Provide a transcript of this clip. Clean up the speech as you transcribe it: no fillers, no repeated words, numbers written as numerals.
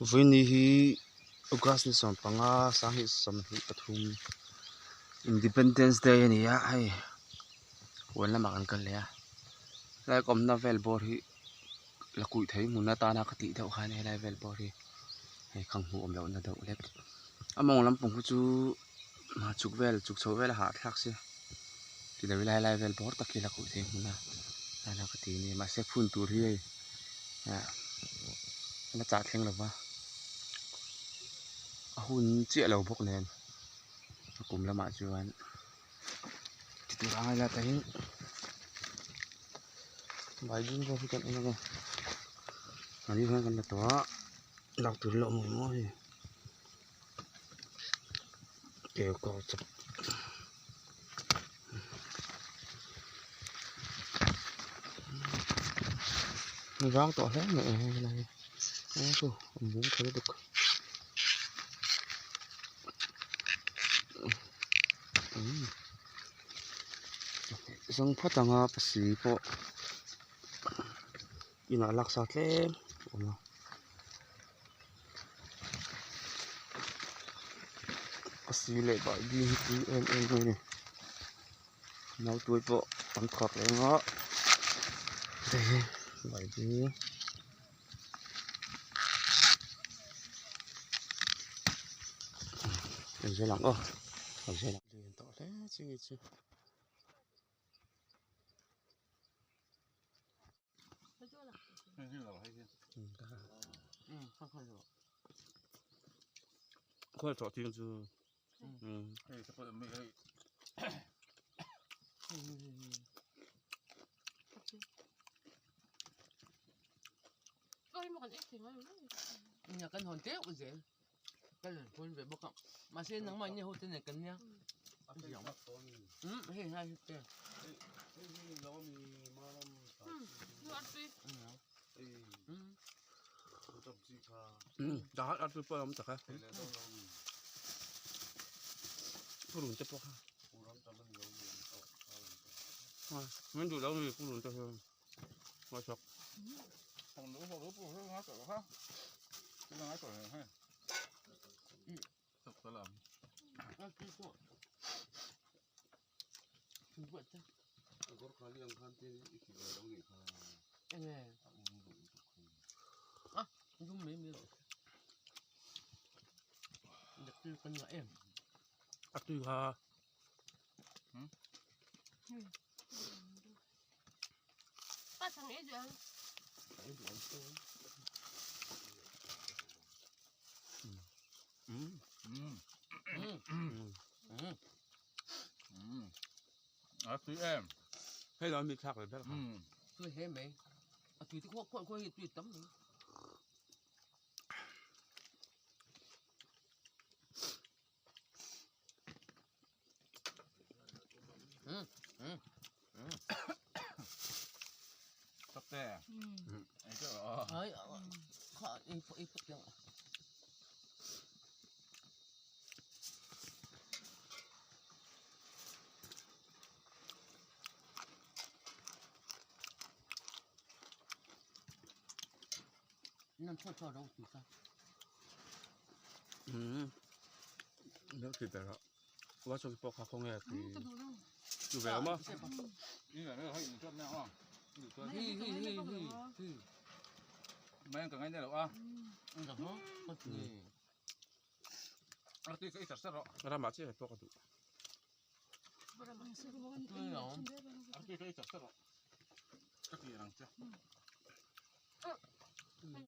Vawiini hi August ni 15 2023 Independence Day a ni a hei huan lamah kan kal leh a helai ka awmna vel bawr hi la kuih thei hmun atana ka tih deuh khan helai vel bawr hi hei khang hmuh awm lohna deuh hlek a mawng lampang hi chu chhuk vel chhuk chhoh vel a hahthlak sia ti lo ila helai vel bawr tak hi la kuih thei hmun a atana ka ti a ni mahse phun tur hi hei ah la chah thleng lo va a hun chiah lo bawk nen a kum lamah chuan ti tur ang a ila tahin baibing pawh hi kan en ang e mahni hian kan la tawh a lak tur la awm ang maw hei keu kau chawp. Vang tawh hle mai a helai hi aw chu a mum tha lutuk zawng phawt anga pasi pawh inah laksa tlem a awm a. Pasi leh baibing hi tui em em mai a ni nautuai pawh an khawrh reng a hei hi baibing. En zel ang aw en zel ang lian tawh hle chi nge chu. Khawi tawh ting chu Kan hawn teuh zel ka rawn phone ve bawk a mahse nangmah nge ho te nen kan nia hei hai hi te dah a tui pawh a awm tak a purun te pawh kha min duh lo mi purun te hian ngaihsak a tui kha A tui em. Hei lo mi thlak ve ber kha. Tui hle mai. A tui te khuak khuak hi tui tam mai. Sắp te. Anh chứ ở. Ấy, kha i i phut lang. Nam cho cho đâu tui sa. Nước thịt đó. Quá cho cái bọc không nghe thì dù về không á? Như là nó hơi chút nào không? Hi hi hi hi hi. Mấy anh cần anh đây là à? Đó, có gì. À, tôi cái sắp rồi. Ra mà chứ bọc đủ. Tui rồi. À, tôi cái sắp rồi. Cái gì rằng chứ?